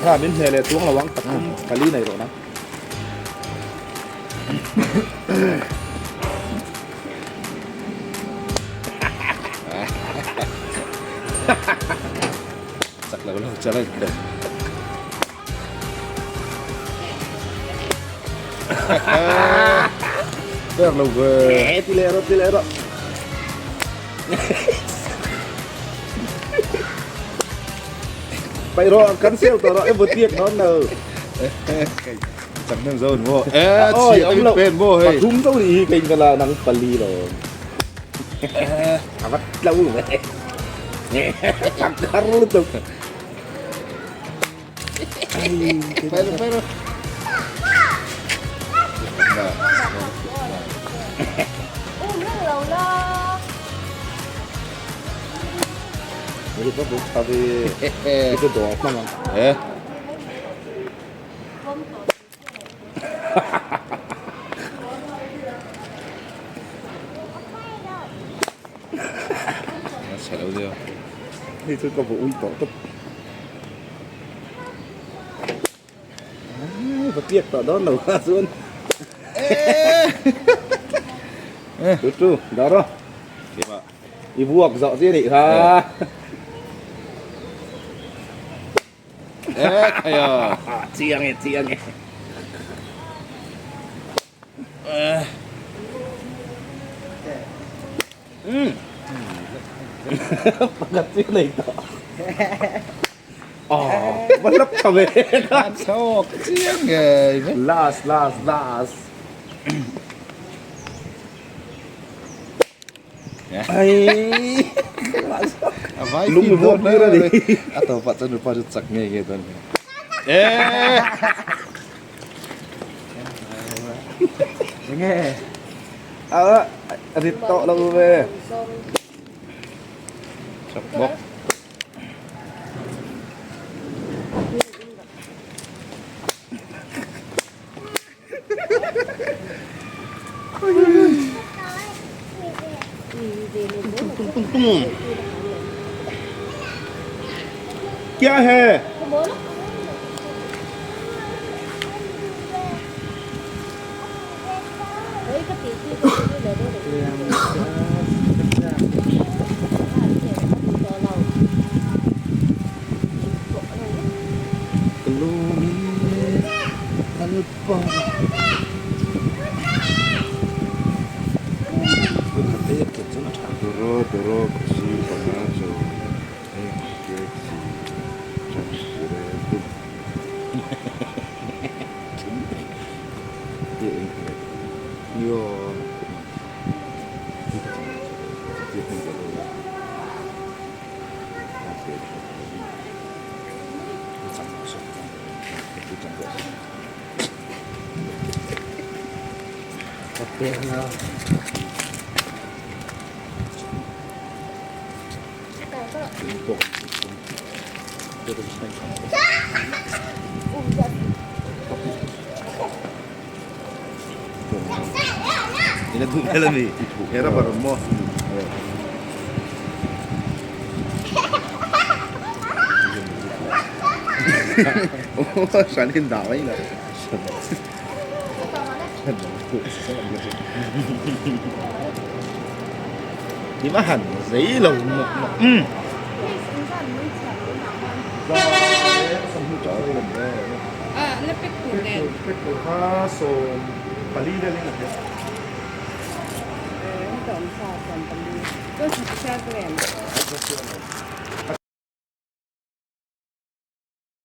Kha min hne leh chuang lo ang pathum pali nei rawh na. Chak lo lo challenge ber. Ber lo ve. Eh, ti leh rawh, ti leh rawh. Pai rawh, cancel tawh rawh, e butiak dawn lo. Chak nem zo mo. Eh, chhiat in pen mo hei. Pathum zo ni hi kein ka la nang pali lo. A va tlo ve. Chak har lutuk. Pero pero. Ni pa buk thavi. Ito do hmang ang. Eh. Chhe lo deuh. Hei chu ka va ui tawh tawp. Va piak tawh dawn lo kha chuan. Tu tu dah rawh. I vuak zawh chi anih kha. Eh khaia. Chiang e chiang e. Pakhat chu nei tawh. Aww va hlap tha ve. Chhawk chiang ngei mai. Last last last. Ai. A vai Lung fin vuak dawn tir a ni. A tawpah chuan nupa chu chak ngei ngei dawn. Eh. Enge. A rit tawh lo ve. Chak bawk. Kya hai? Doro doro khusi panga chu heng KFC changkure dum Ila duh hmel a ni he rubber awm maw. Hran in dah mai lo. Ni ma han zei lo mawk mawk.